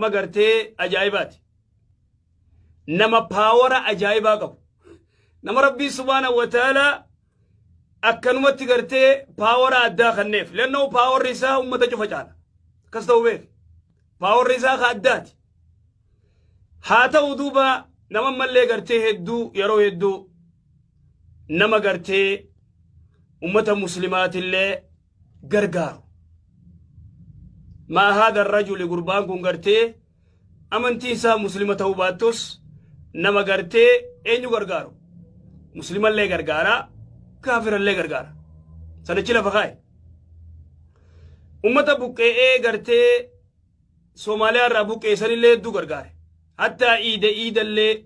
Gartee ajaa'ibaati. Nama power ajaa'ibaa qabu. Nama Rabbii subhaanahu wa ta'aalaa akkanumatti gartee power addaa kenneef. Lennoo powerri isaa uummata cufa caala. Akkas ta'uu beek. Powerri isaa ka addaati. Haa ta'u duuba, nama mallee gartee hedduu yeroo hedduu nama gartee ummata muslimaatillee gargaaru. Maa haadha rajuli, gurbaan kun gartee amantiin isaa muslima ta'uu baattus, nama gartee eenyu gargaaru? Muslimallee gargaara, kaafirallee gargaara. Sanichi lafa kaa'e. Ummata buqqe'ee gartee Soomaaliyaa irraa buqqeessanillee hedduu gargaare. Hattaa iida iidallee,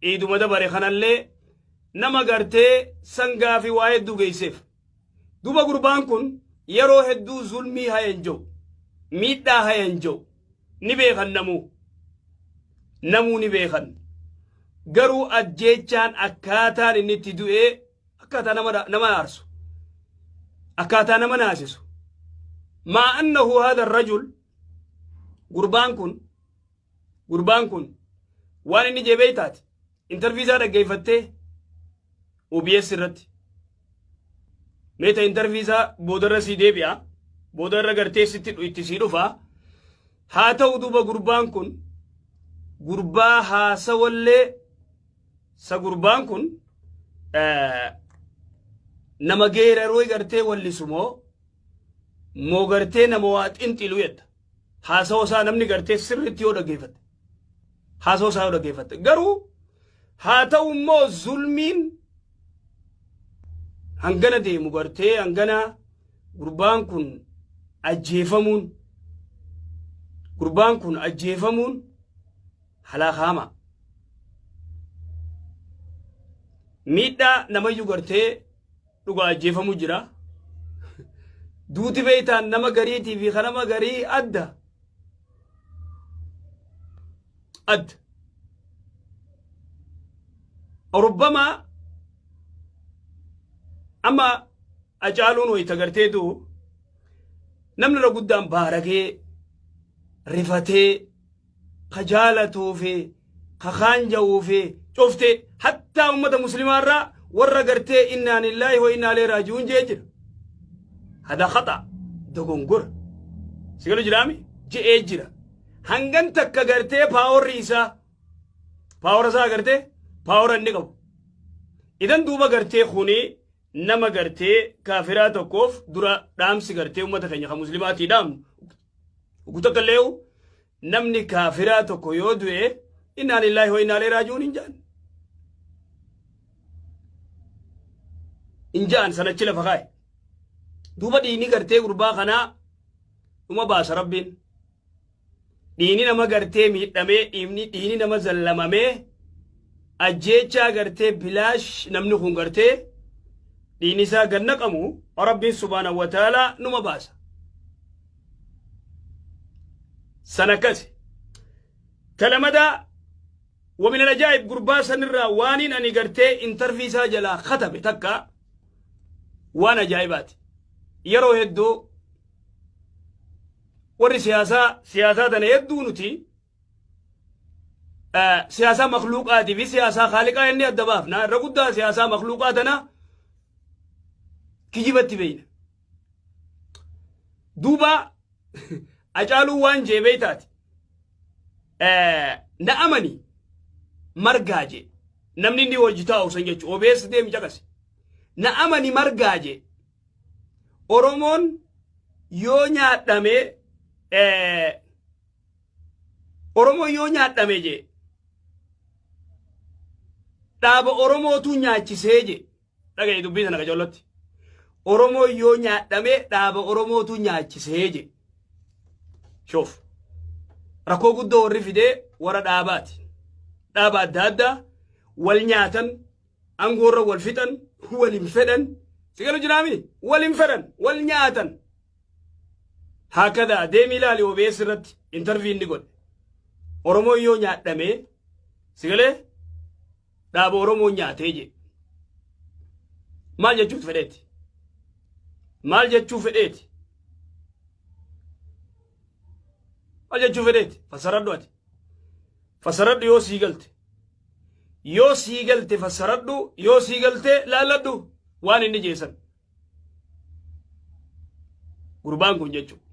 iiduma dabare kanallee nama gartee sangaa fi waa hedduu geesseef. Duuba gurbaan kun yeroo hedduu zulmii hayan jiru, miidhaa hayan jiru ni beekan namuu. Namuu ni beekan. Garuu ajjeechaan akkaataan inni itti du'ee akkaataa nama aarsu. Akkaataa nama naasisu. Maa annahu haadha rajul, gurbaan kun waan inni jee beeytaati. Interview isaa dhaggeeffattee OBS irratti. Meeta interview isaa boodarra sii deebi'a. Boodarra gartee sitti itti sii dhufa. Haa ta'u duuba, gurbaan kun gurbaa haasawallee sa gurbaan kun nama geeraroo gartee wallisu moo gartee nama waa xinxilu jetta. Haasawa isaa namni gartee sirriitti yoo dhaggeeffatte. Haasawa isaa yoo dhaggeeffatte. Garuu haa ta'u immoo, zulmiin hangana deemu gartee hangana gurbaan kun ajjeefamuun halaakaama. Miidhaa namayyuu gartee dhugaa ajjeefamu jira. Duuti beeytaan nama gariitii fi kanama garii adda. Adda. Rubbamaa amma Hacaaluun wayita gartee du'u namni irra guddaan baarakee rifatee ka jaalatuu fi ka kaanja'uu fi cufte, hattaa ummata muslimaa irraa warra gartee innaa lillaahi wa innaa ilayhi raaji'uun jee jira. Hada khata, dogongora. Sigalu jiraami je'ee jira. Hangan takka gartee powerri isaa, power isaa gartee power inni qabu. Idan duuba gartee kuni nama gartee kaafiraa tokkoof dura dhaamsi gartee ummata keenya kan muslimaatii dhaamnu. Ugu takka illee namni kaafiraa tokko yoo du'e innaa lillaahi wa innaa ilayhi raaji'uun hin jaan. Hin jaan, sanachi lafa kaa'e. Duuba dhiini gartee gurbaa kanaa dhuma baasa Rabbiin. Dhiini nama gartee miidhamee, dhiini nama zallamamee, ajjeechaa gartee bilaash namni kun gartee dhiini isaa gad naqamu, Rabbiin subhaanahu wa ta'aalaa numa baasa. San akkasi. Talamadaa ومن العجائب, gurbaa sanirraa waaniin ani gartee interview isaa jalaa katabe takka waan ajaa'ibaati. Yeroo hedduu warri siyaasaa tana hedduu nuti siyaasaa makluuqaatii fi siyaasaa kaaliqaa inni adda baafna. Irra guddaa siyaasaa makluuqaa tana kijibatti beeyna. Duuba Hacaaluu waan jee beeytaati. Na amani margaa jee, namni inni hojii taa'u san jechuun OBS deemi caqasi. Na amani margaa jee, Oromoon yoo nyaadhame, Oromoon yoo nyaadhame jee, dhaaba Oromootu nyaachisee jee. Dhagaye dubbii sana qacollotti. Oromoon yoo nyaadhame dhaaba Oromootu nyaachisee jee. Shoof. Rakkoo guddoo warri fidee warra dhaabaati. Dhaaba adda addaa wal nyaatan, aangoorra wal fixan, wal hin fedhan. Si galu jiraami? Wal hin fedhan, wal nyaatan. Haakadaa deemii ilaali OBS irratti interview inni godhe. Oromoon yoo nyaadhame, si galee, dhaaba Oromoo nyaatee jee. Maal jechuuf fedheeti? Maal jechuu fedheeti? Maal jechuu fedheeti? Fassaradhu ati. Fassaradhu yoo sii galte. Yoo sii galte fassaradhu, yoo sii galte laalladhu waan inni jeesan. Gurbaan kun jechuudha.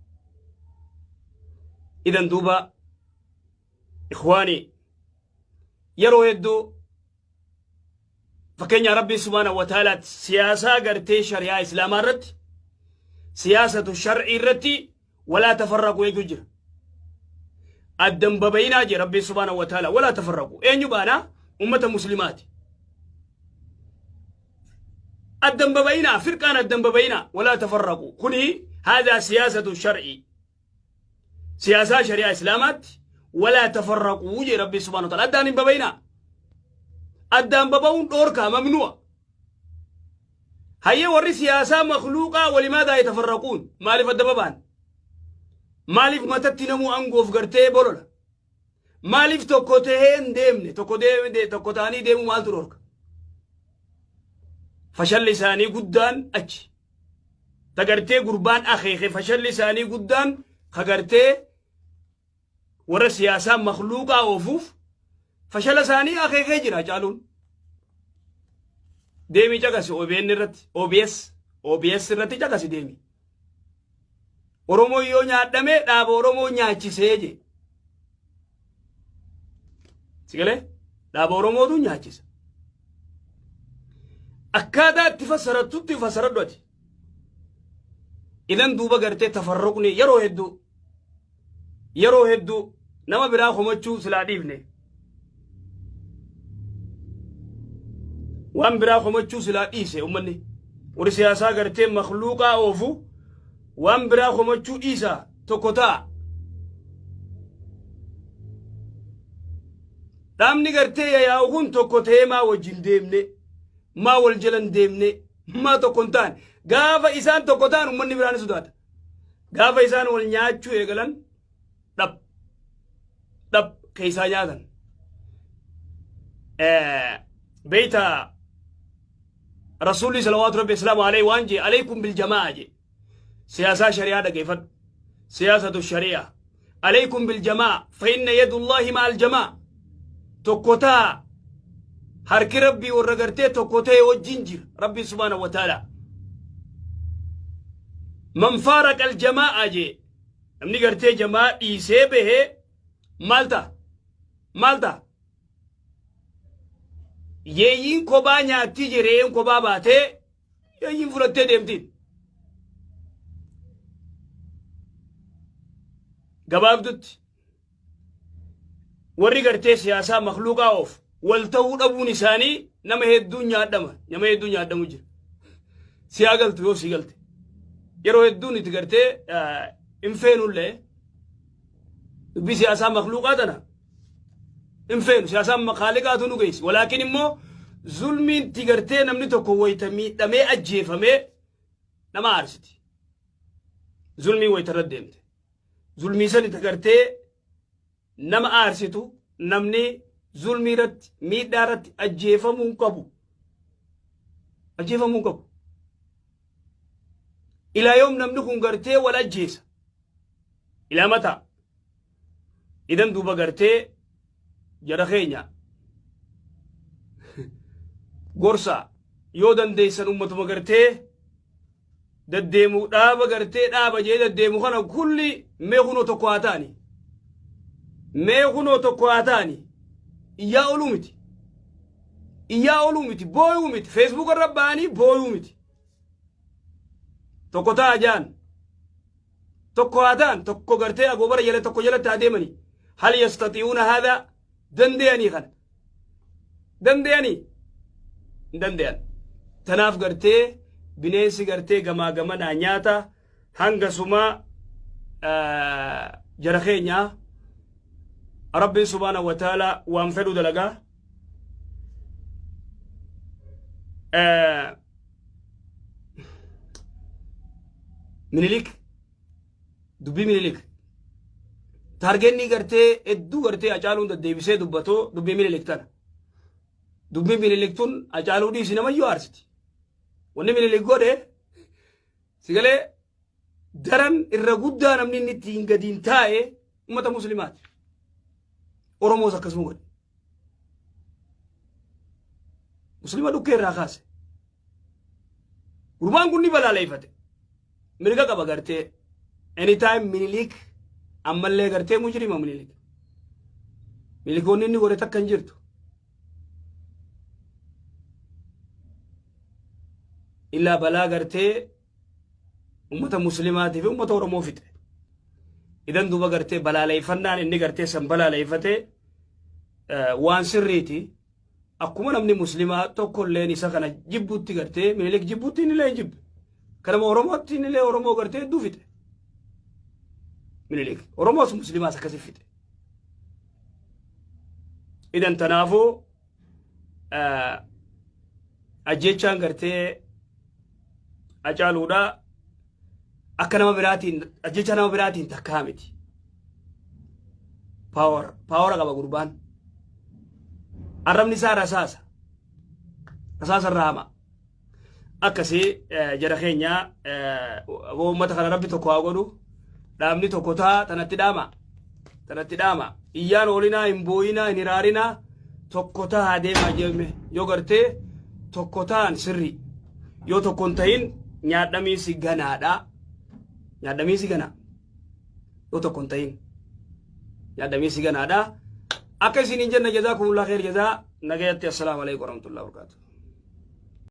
Idan duuba ikhwaanii, yeroo hedduu fakkeenya Rabbiin subhaanahu wa ta'aalaatti siyaasaa gartee shari'aa islaamaa irratti, siyaasatu shar'ii irratti walaa tafarraqu eeguu jira. Addan babayinaa jee Rabbiin subhaanahu wa ta'aalaa, walaa tafarraqu. Eenyu baanaa? Ummata muslimaati. Addan babayinaa, firqaan addan babayinaa, walaa tafarraqu. Kuni haadaa siyaasatu shar'ii. Siyaasaa shari'aa islaamaatti walaa tafarraquu jee Rabbiin subhaanahu wa ta'aalaa. Addaan hin babayinaa. Addaan baba'uun dhoorkaa, mamnu'a. Hayyee, warri siyaasaa makluuqaa walimaadaa yatafarraquun? Maaliif adda baba'an? Maaliif matatti namuu aangoof gartee bolola? Maaliif tokko tahee hin deemne? Tokko deemne, tokko ta'anii deemuu maaltu dhorka? Fashalli isaanii guddaan achi. Tagartee gurbaan akeeke, fashalli isaanii guddaan kagartee warra siyaasaa makluuqaa oofuuf fashala isaanii akeekee jira caaluun. Deemii caqasi OBN irratti, OBS, OBS irratti caqasi deemi. Oromoo yoo nyaadhame dhaaba Oromoo nyaachisee je. Sigalee dhaaba Oromootu nyaachisa. Akkaataa itti fassarattutti fassaradhu ati. Idan duuba gartee tafarruqni yeroo hedduu nama biraa komachuu silaa dhiifne. Waan biraa komachuu silaa dhiise ummanni. Warri siyaasaa gartee makluuqaa oofu waan biraa komachuu dhiisa, tokko ta'a. Dhaabni gartee yayaa'u kun tokko ta'ee maa wajjin deemne, maa wal jalan deemne, maa tokko hin taane? Gaafa isaan tokko ta'an ummanni biraan ni sodaata. Gaafa isaan wal nyaachuu eegalan dhab dhab keessaa nyaatan. Beeyta, Rasuulli salawaatu rabbi islaamu alayhi waan jee, alaykum bil jamaa jee. Siyaasaa shari'aa dhageeffadhu. Siyaasatu shari'aa. Alaykum bil jamaa fa inna yadullahi ma'al jamaa. Tokko ta'a. Harki Rabbii warra gartee tokko ta'e wajjin jira. Rabbi subhaanahu wa ta'ala. Man faaraqa al jamaa jee. Namni gartee jamaa dhiisee bahee maal ta'a? Maal ta'a? Yeeyyiin kophaa nyaattii jireen kophaa baatee yeeyyiin fudhattee deemtiin. Gabaabdutti warri gartee siyaasaa makluuqaa oof wal ta'uu dhabuun isaanii nama hedduun nyaadhama, nama hedduun nyaadhamu jira. Siyaa galtu yoo sii galte. Yeroo hedduun itti gartee hin feenullee dubbii siyaasaa makluuqaa tana hin feenu, siyaasaan makaaliqaatu nu geessi. Walaakin immoo zulmiin itti gartee namni tokko wayita miidhamee ajjeefamee nama aarsiti. Zulmiin wayita irra deemte. Zulmii san itti gartee nama aarsitu, namni zulmii irratti, miidhaa irratti ajjeefamuu hin qabu. Ajjeefamuu hin qabu. Ilaa yoom namni kun gartee wal ajjeesa? Ilaa mataa. Idan duuba gartee jara keenya gorsa yoo dandeessan, ummatuma gartee daddeemu, dhaaba gartee dhaaba jee daddeemu kana kulli mee kunoo tokko haa ta'ani. Mee kunoo tokko haa ta'ani. Iyyaa ooluu miti. Iyyaa ooluu miti. Booyuu miti. Facebook irra ba'anii booyuu miti. Tokko ta'a jaan. Tokko haa ta'an, tokko gartee agoobara jala tokko jalatti haa deemanii. Hal yastati'uuna haadha? Danda'anii kana? Danda'anii? Hin danda'an. Tanaaf gartee bineensi gartee gamaa gamanaa nyaata. Hanga sumaa jara keenya, Rabbiin subhaanahu wa ta'ala waan fedhu dalagaa. Minilik, dubbii Minilik taargenni gartee hedduu gartee Hacaaluun deddeebisee dubbatu dubbii Minilik tana. Dubbii Minilik tun Hacaaluu dhiisi namayyuu aarsiti. Wanni Minilik godhe sigalee daran irra guddaa namni inni ittiin gadiin taa'e Ummata muslimaati. Oromoos akkasuma godhe. Muslima dhukkee irraa kaase. Gurbaan kun ni balaaleeffate. Mirga qaba gartee. Anytime Minilik ammallee gartee mujrima Minilik. Minilikoonni inni godhe takka hin jirtu. Illaa balaa gartee ummata muslimaatii fi ummata Oromoo fixe. Idan duuba gartee balaaleeffannaan inni gartee san balaaleeffate waan sirriiti. Akkuma namni muslimaa tokkolleen isa kana jibbutti gartee Minilik jibbutti inni illee hin jibbe. Kanama Oromootti inni illee Oromoo gartee hedduu fixe. Minilik Oromoos muslimaas akkasi fixe. Idan tanaafuu ajjechaan gartee Hacaaluudha akka nama biraatiin ajjecha nama biraatiin takkaa miti. Power power qaba gurbaan. Arrabni isaa rasaasa. Rasaasa irraa hama. Akkasii jara keenya uummata kana rabbi tokko haa godhu. Dhaabni tokko taa tanatti dhaama. Tanatti dhaama. Iyyaan oolinaa hin booyinaa hin hiraarinaa tokko tahaa deemaa jemme yoo gartee tokko tahan sirrii. Yoo tokko hin tahin nyaadhamiisi ganaadha. Nyaadhamiisi ganaa. Yoo tokko hin tahin nyaadhamiisi ganaadha. Akka isin hin jenne jazaakumullah kheer jazaa nagayatti assalaamu alaikum warahmatullahi wabarakatuh.